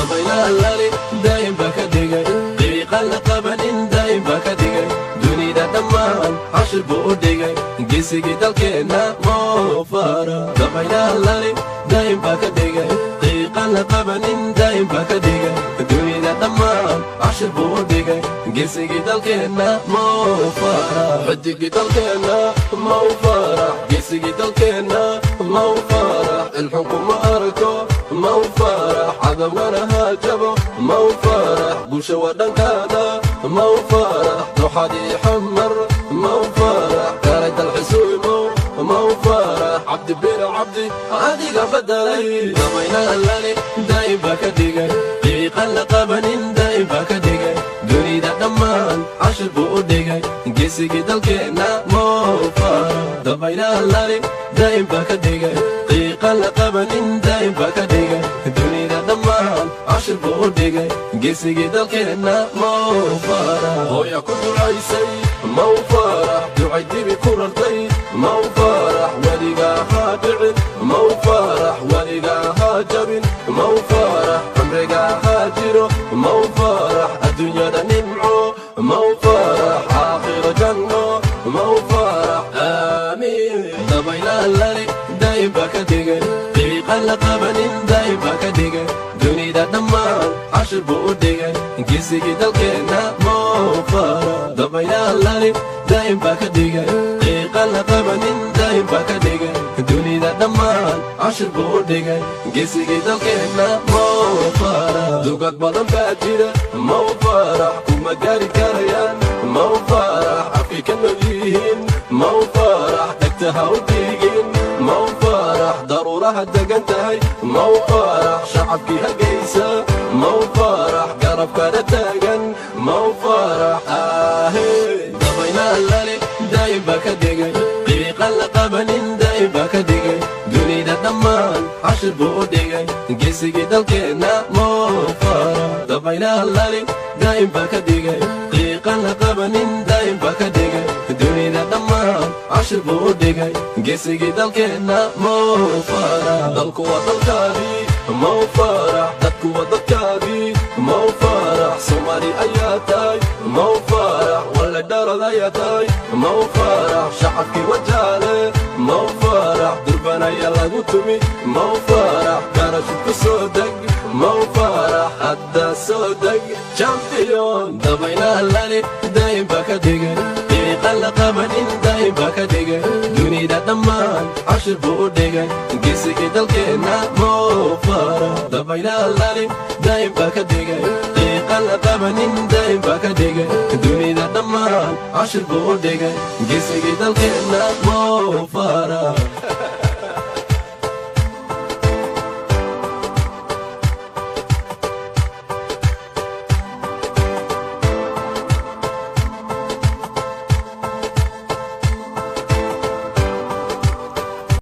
Dabaylaha lali daa'im baa ka dhigay, qiiqan la qabanin daa'im baa ka dhigay. Dunida dhammaan cashir buu u dhigay, geesigii dalkeenna Mo Farah. Dabaylaha lali daa'im baa ka dhigay, qiiqan la qabanin daa'im baa ka dhigay. Dunida dhammaan cashir buu u dhigay, geesigii dalkeenna Mo Farah. Xidigii dalkeenna Mo Farah, geesigii dalkeenna Mo Farah. Ilxun kuma arko Mo Farah, cadowgana ha jabo Mo Farah. Guusha waa dhankaada Mo Farah, dooxadii Xamar Mo Farah. Kaalay dalxisuumo Mo Farah, Cabdi Bile Cabdi adiga bedelay. Dabaylaha lali daa'im baa ka dhigay, qiiqan la qabanin daa'im baa ka dhigay. Dunida dhammaan cashir buu u dhigay, geesigii dalkeenna Mo Farah. Dabaylaha lali daa'im baa ka dhigay, qiiqan la qabanin daa'im baa ka dhigay. Dunida dhammaan cashir buu u dhigay, geesigii dalkeenna Mo Farah. Hooya ku ducaysay Mo Farah, ducay dibi ku rartay Mo Farah. Weligaa ha dhicin Mo Farah, weligaa ha jabin Mo Farah. Cumrigaa ha jiro Mo Farah, adduunyada nimco Mo Farah, aakhiro janno Mo Farah, aamiin. Dabaylaha lali daa'im baa ka dhigay, qiiqan la qabanin daa'im baa ka dhigay. Dunida dhammaan cashir buu u dhigay, geesigii dalkeenna Mo Farah. Dabaylaha lali daa'im baa ka dhigay, qiiqan la qabanin daa'im baa ka dhigay. Dunida dhammaan cashir buu u dhigay, geesigii dalkeenna Mo Farah. Dugad badan baa jira Mo Farah, kuma gaari karayaan Mo Farah. Afkay ka nool yihiin Mo Farah, dhegta ha u dhigin Mo Farah. Daruuraha degan tahay Mo Farah, shacabkii Hargeysa Mo Farah, garabkana taagan Mo Farah. Aahe, dabaylaha lali daa'im baa ka dhigay, qiiqan la qabanin daa'im baa ka dhigay. Dunida dhammaan cashir buu u dhigay, geesigii dalkeenna Mo Farah. Dabaylaha lali daa'im baa ka dhigay, qiiqan la qabanin daa'im baa ka dhigay. Dunida dhammaan cashir buu u dhigay, geesigii dalkeenna Mo Farah. Dalku waa dalkaadii Mo Farah, dadku waa dadkaadii Mo Farah. Soomaali ayaa tahay Mo Farah, walle dharad ayaa tahay Mo Farah. Shacabkii Wajaale Mo Farah, durban ayaa lagu tumi Mo Farah. Garashid ku soo deg Mo Farah, hadda soo deg champion. Dabaylaha lali daa'im baa ka dhigay, qiiqan la qabanin daa'im baa ka dhigay. Dunida dhammaan cashir buu u dhigay, geesigii dalkeenna Mo Farah. Dabaylaha lali daa'im baa ka dhigay, qiiqan la qabanin daa'im baa ka dhigay. Dunida dhammaan cashir buu u dhigay, geesigii dalkeenna Mo Farah.